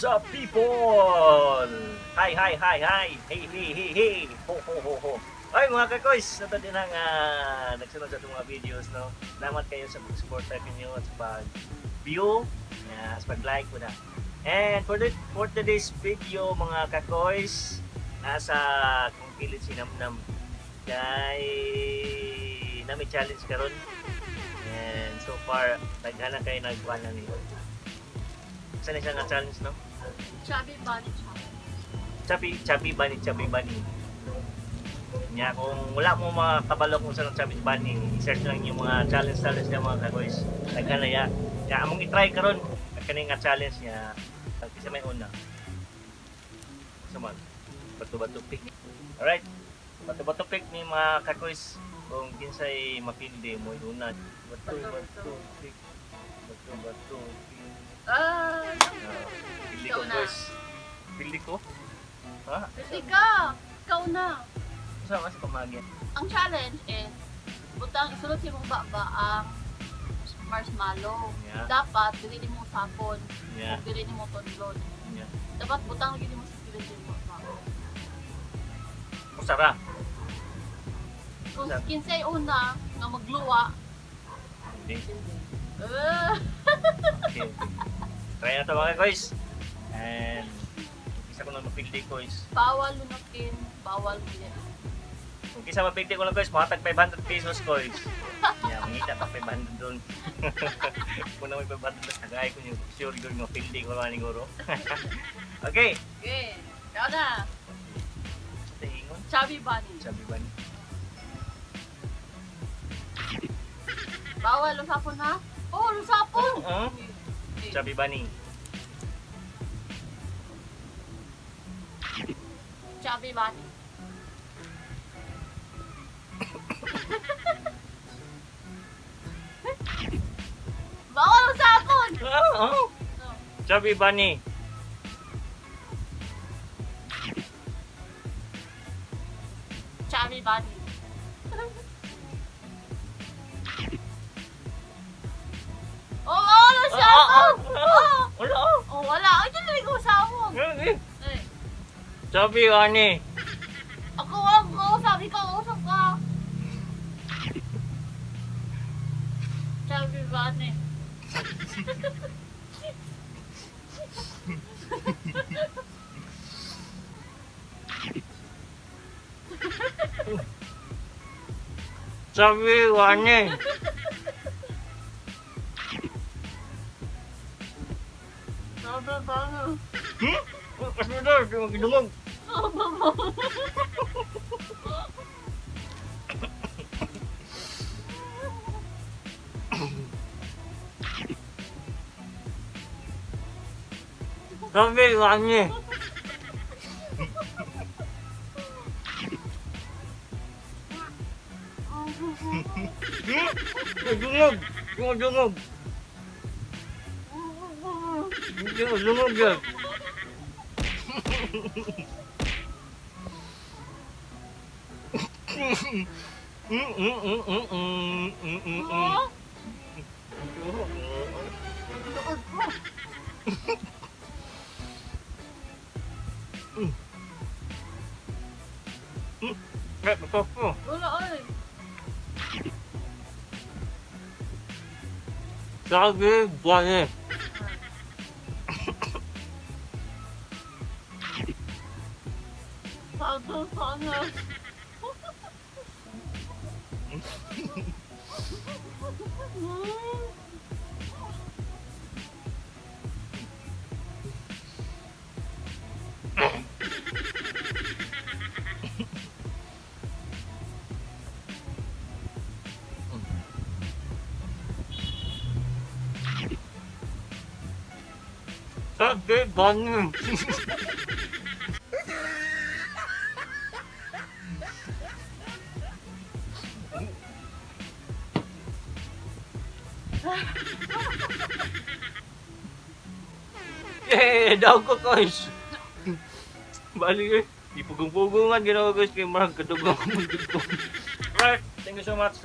What's up, people? Hi, hi, hi, hi. Hey, hey, hey, hey. Ho, ho, ho, ho. Ay, mga kakoys, nata din ang nagsunod sa itong mga videos, no? Salamat kayo sa pag-support sa inyo at sa pag-view, sa pag-like ko na. And for today's video, mga kakoys, nasa kung pilit si Namnam kay nami challenge karon. And so far, daghana kayo nagkuha na niyo. Saan na siya nga challenge, no? Chubby Bunny Challenge. Chubby, chubby bunny, chubby bunny. Nya, kung wala mo mga kabalo kung saan ang chubby bunny, i-search lang yung mga challenge challenge niya, mga kakoys. Daghan na ya. Nya, among i-try karon kani nga challenge niya. Kasi may una. Suman. Bato-bato pick. Alright. Bato-bato pick ni mga kakoys kung kinsay mapildi mo una. Bato-bato pick. Bato-bato pick. Ah! Ah, pili ko Ikaw na. guys. Pili ko? Ha? Pwede ka! Ikaw na! Saan ka sa pamagyan? Ang challenge is, butang isulod sa imong baba ang marshmallow. Yeah. Dapat, dili nimo usapon. Yeah. Dili nimo tunlon. Yeah. Dapat butang lagi nimo sa kilid nimo baba. Usara. Kung Sa- kinsay una nga magluwa, Hindi. eh, Okay. Try na to, mga guys. And isa ko na mapigli, guys. Bawal lunukin, bawal bili. Kung kisa mapigli ko lang, guys, makatag 500 pesos, guys. Yeah, mangita pa 500 doon. Kung na may 500 doon, tagay ko yung sure yun nga pili ko lang siguro. Okay. Okay, ikaw na. Sa tingon, Chubby Bunny. sabi ba niya? Bawal usapon ha? Oh, usapon! Huh? Okay. Chubby Bunny. Chubby Bunny. Bawal usapon! Ah, oh. No. Chubby Bunny. Chubby Bunny. Oh, bawal usapon! Oh, Wala oh. oh, wala. Ay, dili ko usapon. Eh, eh. Eh, Chubby Bunny. ako walang kausap. Ikaw usap ka. Chubby Bunny. Chubby Bunny. Chubby Bunny. Hmm? Kasi daw, di magdungog. Chubby Bunny. Hmm? Magdungog. Magdungog. Hindi magdungog yan. Mm, mm, mm, mm, mm, mm, mm, mm. Eh, ito po. Wala ay. Sabi, Bunny. Sabi sana. Sabi, Bunny. Eh, daw ko, guys. Bali eh. Di pugong-pugungan ginawa, guys, kay marag kadugong. Right, thank you so much.